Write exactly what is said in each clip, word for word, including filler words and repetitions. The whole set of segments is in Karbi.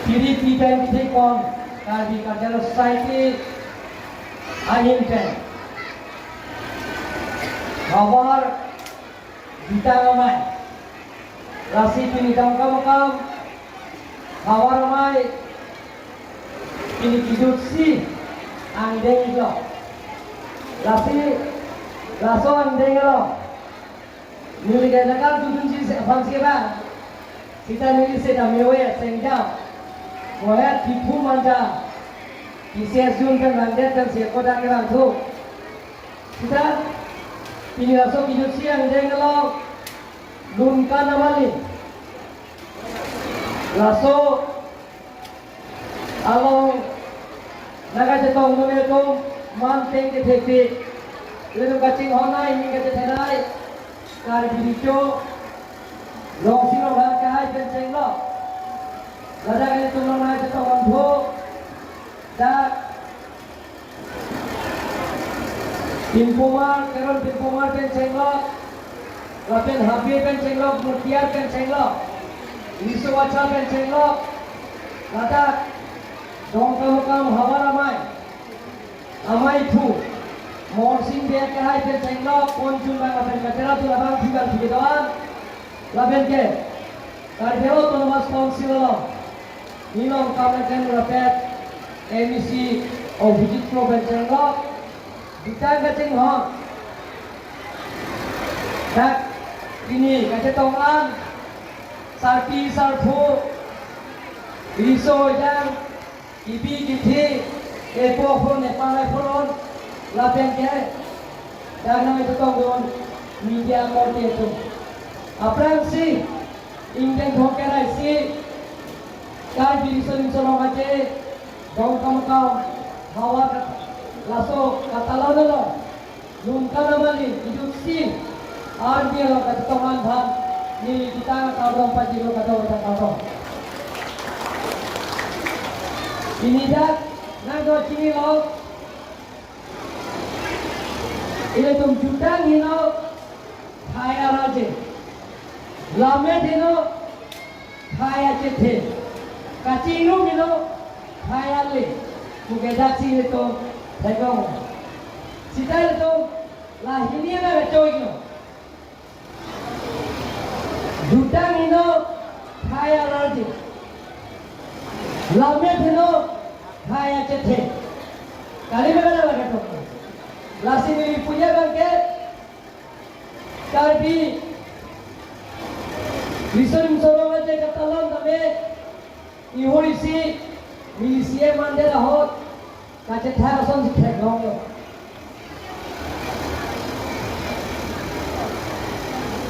Piri pi pen kethekon Karbi Cultural Society ahin pen havar jutang amei. Lasi pini Dongkamukam havar amei pini kejutsi angdeng lo. Lasi laso angdeng lo. Neli ke nakar tutun si aphan si ba. Sita neli seta mewe sengjam. Mohet tiphu manja. P C S Jun pen manja pen si kodak ke bang thu. Sita pini laso kejutsi angdeng lo. Lunkan amali. Laso along nangkachetong nune atum man teng kethektik. Ilitum kachinghon nai, ning kachethe nai. Karbi Riso Longsi Ronghang kehai pen chenglok. Ladak ilitum along nangkachetong onthu. Dak Pinpomar, Teron Pinpomar pen chenglok, lapen Habe pen chenglok, Mutiar pen chenglok, Riso Wacha pen chenglok, ladak Dongkamukam havar amei, amei thu, Morsing Bey kehai pen chenglok, Ponchun bang lapen Katera tu labang phi bang phi kedo-an, lapen ke Karbi Anglong Autonomous Council along neli along kam nangklemrapet M A C Abhijit Kro pen chenglok, jutang kachinghon. Dak pini kachetong an, sarpi sarpo, riso ejang, kipi kithi, epo phone, epalai phone, lapen ke dak nangchetongdun media korte atum. Aphrangsi ingdeng thomkep ra isi Karbi Riso Nimso Rong Aje Dongkamukam havar kat-, laso katalon lo. Lunkan amali kejutsi arni along kachetong an aphan neli jutang akardom pajirlo, kardom, kardom. Pini dak nangdo chinilo, ilitum jutang heno khei arje, lammet heno khei achethe, kachingrum heno khei ale, pu ke daksi ilitum theklong. Sita ilitum la hini na kachoi lo. Jutang heno khei arje, lammet heno khei achethe. Kali mekana lage tok. Lasi neli punya bangke Karbi Riso Nimso Rong Aje katalon tame ihur isi neli C M mandet ahut kachethak asonsi theklonglo.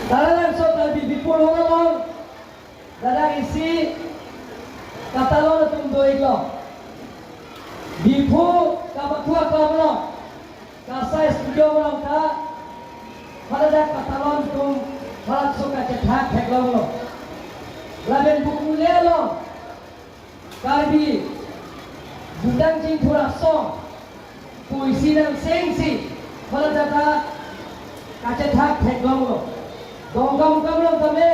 Taralangso Karbi Bipul Hall along ladak isi katalon atum do-iklo. Diphu Kamathu aklam along Kasai studio along ta haladak katalon atum halaso kachethak theklonglo. Lapen Bukule along Karbi jutang chingthur asong pusi nangchengsi haladak ta kachethak theklonglo. Dongkamukam along tame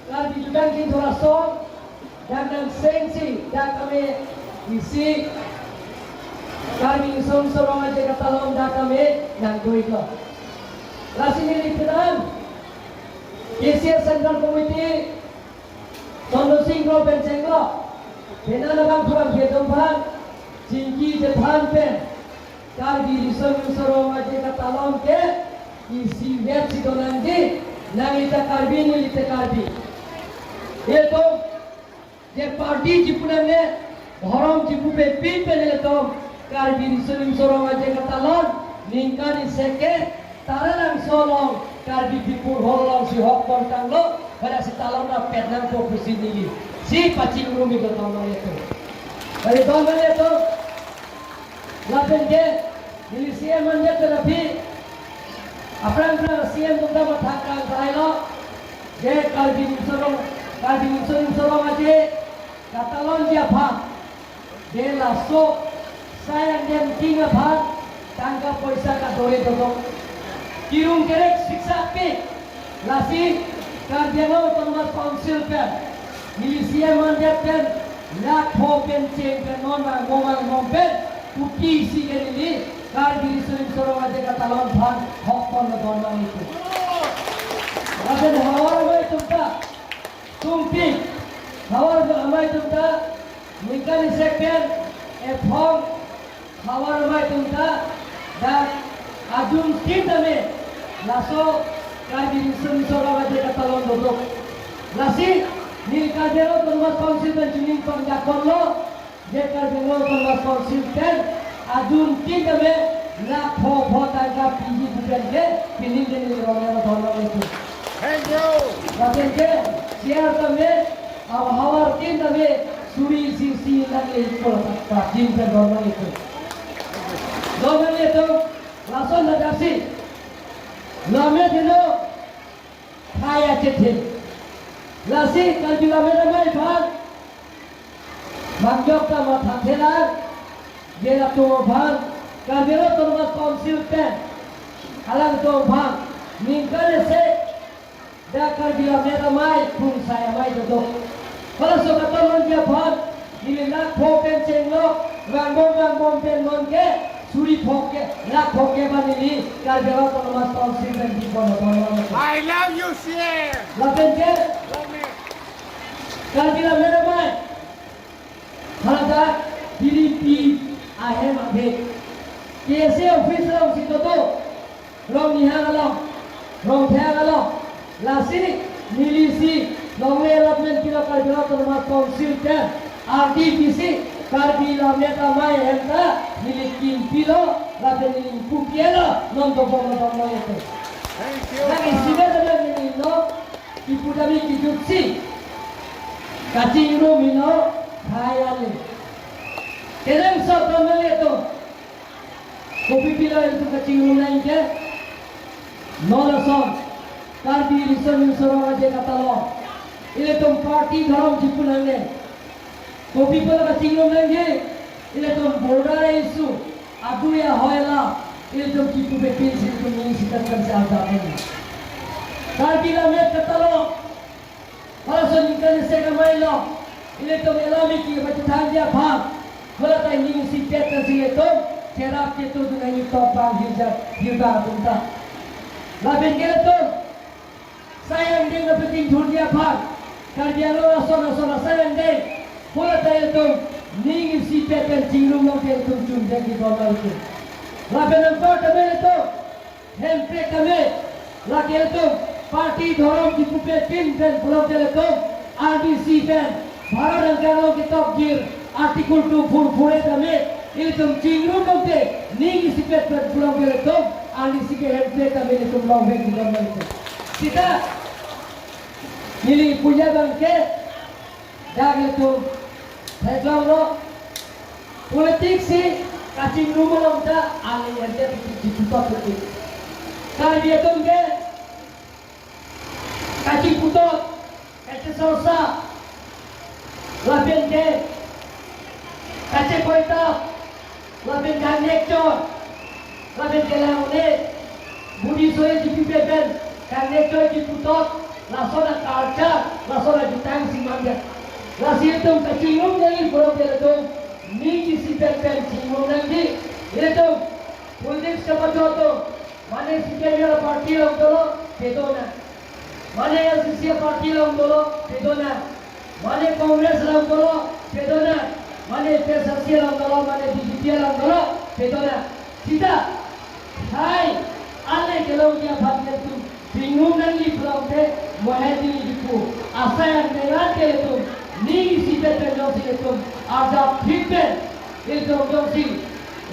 Karbi jutang chingthur asong dak nangchengsi dak tame isi Karbi Riso Nimso Rong Aje katalon dak tame nangdo-iklo. Lasi neli pran K C S Central Committee Chandra Sing Kro pen chenglok, pena labang kurang bedom phan, chingki chethan pen, Karbi Riso Nimso Rong Aje katalon ke isivet si donangji, nangli ta Karbi, neli ta Karbi. Ilitum je party chipu nangne, dhorom chipu pe pin pen ilitum Karbi Riso Nimso Rong Aje katalon ningkan isi ke Taralangso along Karbi Bipul Hall alongsi hok pon tanglo, pada si talon rapet nangpo pusi neli si pachingrum-iklo tong mane to. Kali tong mane to. Lapen ke neli C M mandet terapi. Aphrang aphrang C M atum ta mathak kang sailo. Je Karbi Nimso Rong, Karbi Riso Nimso Rong Aje katalonji aphan, je laso sai angdeng king aphan tangka poisa kadore dodok, kirung kerek siksa pe. Lasi Karbi Anglong Autonomous Council pen, neli C M mandet pen, Lakh pho pen cheng pen non bang bom bang bom pen kuti isi ke neli Karbi Riso Nimso Rong Aje Katalon aphan hok pon lo don bang itu. Lapen havar amei atum ta, tungpik, havar amei atum ta, ningkan isi pen ephong havar amei atum ta, dak ajun tin tame laso Karbi Riso Nimso Rong Aje Katalon dodok. Lasi neli Karbi Anglong Autonomous Council pen chuning pangjakon lo, je Karbi Anglong Autonomous Council pen ajun tin tame lakh pho pho tangka piji pu pen ke pining ke neli rong ya lo don bang itu. Thank you. Lapen ke chair tame, havar tin tame suri isi isi nangli ikol ta tin pen don bang itu. Don bang itu, lason na dasi. Lammet heno khei achethe. Lasi Karbi Lammet Amei aphan mangjok ta mathathe lang, je latum aphan, Karbi Anglong Autonomous Council pen alangtum aphan ningkan isi dak Karbi Lammet Amei, Krungsai Amei dodok. Halaso katalon ke aphan neli lakh pho pen cheng lo, bang bom bang bom pen non ke suri pho ke, lakh pho ke ba neli Karbi Anglong Autonomous Council pen di pon pon lo. I love you, C M. Lapen ke Love me. Karbi Lammet Amei hadak Birimpi ahem ave. K S A office alongsi dodo, Rongnihang along, Rongtheng along. Lasi neli si longle allotment pilo Karbi Anglong Autonomous Council pen, R D P C, Karbi Lammet Amei ahem ta neli kim pilo, lapen neli ingpu pilo, non dobom dobom lo ete. Thank you. Lake sida dalam neli lo, ipu dami kijut si kachingrum ino khei ale. Kenangsot don bang itu. Kopi pilo ilitum kachingrum nangji ke? Non ason, Karbi Riso Nimso Rong Aje Katalon, ilitum party dhorom chipu nangne. Kopi pilo kachingrum nangji? Ilitum border issue, adui ahoi la ilitum kipu pepin si ilitum ning sikat kan si arjap nangji. Karbi Lammet Katalon, halaso ningkan isi amei along, ilitum elami kepachethangji aphan, hala ta ning isipet kan si ilitum cherap ketu dun nangji tok bang hirjak hirdang atum ta. Lapen ke ilitum asai angdeng lapen chingthurji aphan, Karbi Anglong ason ason asai angdeng, hala ta ilitum ning isipet pen chingrum long ke ilitum chunjak di don bang itu. Lapen anpar tame ilitum Hemprek tame, lake ilitum party dhorom kipu pepin pen pulote ilitum R D C pen, Bharat angkang along ketok jir Article two four four A tame, ilitum chingrum tangte, ning isipet pen pulote ilitum R D C ke Hemprek tame ilitum longvek di don bang itu. Sita neli puja bang ke, dak ilitum theklong lo, politik si kachingrum along ta ale ente chiputot politik. Karbi atum ke kachiputot, kachesorsa, lapen ke kachekoitap, lapen kangnek choi, lapen kelang-un-e, budi soi chipipe pen kangnek choi chiputot, lason a-culture, lason ajutang si manjak. Lasi ilitum kachingrum nangji pulote ilitum ning isipet pen chingrum nangji. Ilitum politics kepachot atum, mane C P I M party along dolo, pedonang. Mane A I C C party along dolo, pedonang. Mane Congress along dolo, pedonang. Mane A P H L C along dolo, mane B J P along dolo, pedonang. Sita, hai, ale kelongji aphan ke ilitum chingrum nangji pulote, mohe neli kipu asai angdeng ke ilitum ning isipet pen jongsi ilitum arjap thik pen, ilitum jongsi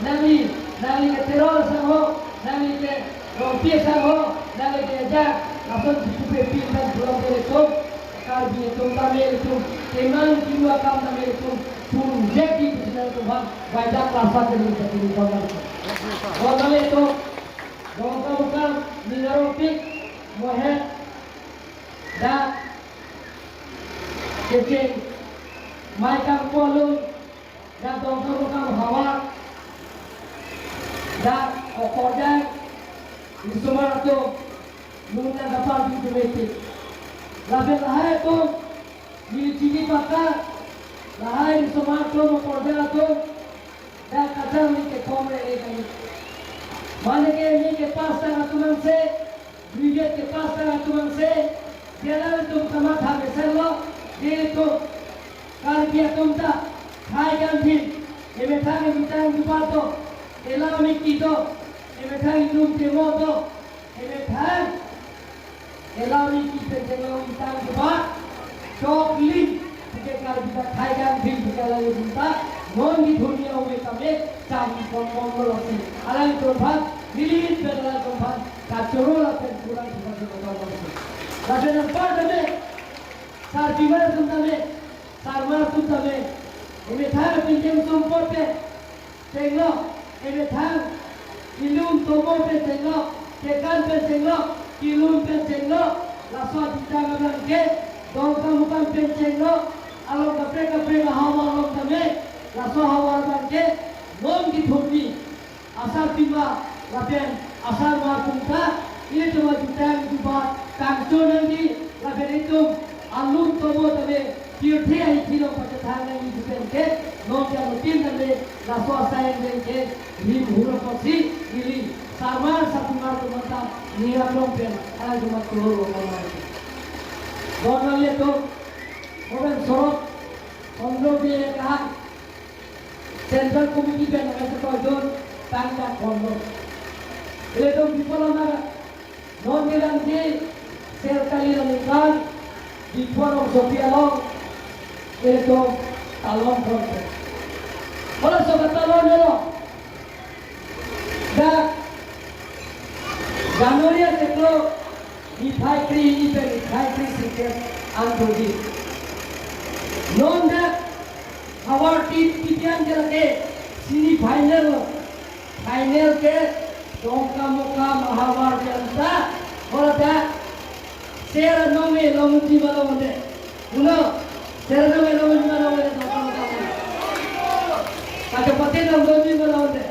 nangli, nangli ke Teron asangho, nangli ke Rongpi asangho, nangli ke ajak, lason chipu pepin pen pulote ilitum, Karbi atum tame ilitum, kemang kiru akam tame ilitum, chunjak di pusi nangtum aphan, baijak klasa ke neli kachini don bang itu. Don bang itu, Dongkamukam, ning arongpik, mohe, dak kecheng, mai kangpu along, dak Dongkamukam havar, dak okorjang, risomar atum, lun nangkapar di domestik. Lapen lahai atum, neli chini paka, Lahai risomar atum, aporja atum, dak kacharli kethom rere kali. Mane ke M A kepass tang atum anse, graduate kepass tang atum anse, je alanglitum kamatha mesenlo, je itum Karbi atum ta, thai kanghim, emethang emethang jubat do, elam eki do, emethang ilum temo do, emethang elam eki pen chenglong itang jubat, choklim, puke Karbi ta thai kanghim, puke alanglitum ta, non kethurmi ave tame, cham pon pon lo si, alanglitum aphan, nelitum pen alanglitum aphan, kachoro lapen kurang kita si botol lo si. Lapen anpar tame, sarpimar atum tame, sarmar atum tame, emethang pinjeng sumpot pen, chenglo, emethang ilum tomo pen chenglo, kekan pen chenglo, kilum pen chenglo, laso aditang abang ke, Dongkamukam pen chenglo, along kaprek kaprek ahavar along tame, laso ahavar abang ke, non kethurmi, asarpimar, lapen asarmar atum ta, ilitum ajutang jubat, kangchor nangji, lapen itum, alum tomo tame, pirthe ahithi along pachethang nangji pu pen ke, non ke anuttin tame, laso asai pen ke, rim hur apotsi, ili, sarmar sarpimar atum ta, nirap long pen, alang atum ta choro lo kamai. Don nangli atum, moben sorot, konglo biya kahang, Central Committee pen nangkachekoi dun tangka kondo. Ilitum people amar non kelang si ser kali nangkang di puan ong sopi along ilitum talon kondo. Halaso katalon lo. Dak January achiklo niphai kre-isi pen niphai kre-isi ke antoji. Non dak havar team kipian ke lake semi final, final ke Dongkamukam ahavar pen ta, hor ta Sera nong me long ji ma long de. Uno, sera nong me long ji ma long de, Dongkamukam. Kachepate long do ji ma long de.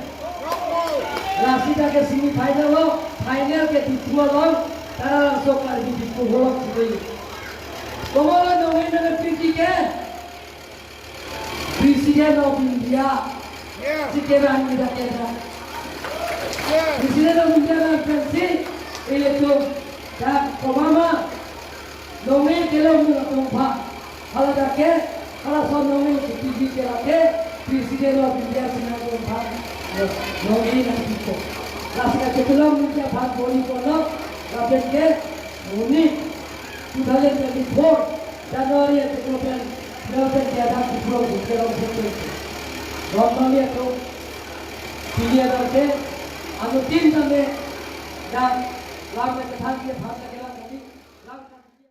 Lasi ta ke semi final lo, final ke Diphu along, tara laso Karbi Diphu holok si koi. Komoro nong me nang P G ke. President of India, Yes. si kevan kita kevan. Yes. President of India kan pensi, ilitum, dak komama, nong me kelong nang tongpha, hala dak ke, hala so nong me P G ke lake, President of India si nang tongpha, Yes. nong me nang tongpha. Lasi kachekelong India aphan bori kono, lapen ke, Monit, two thousand twenty-four January achiklo pen, twelve pen ke adang kupro ke long pun pun. Don nangli atum, pini adang ke, anuttin tame, dan lam ke kethan ke phan ke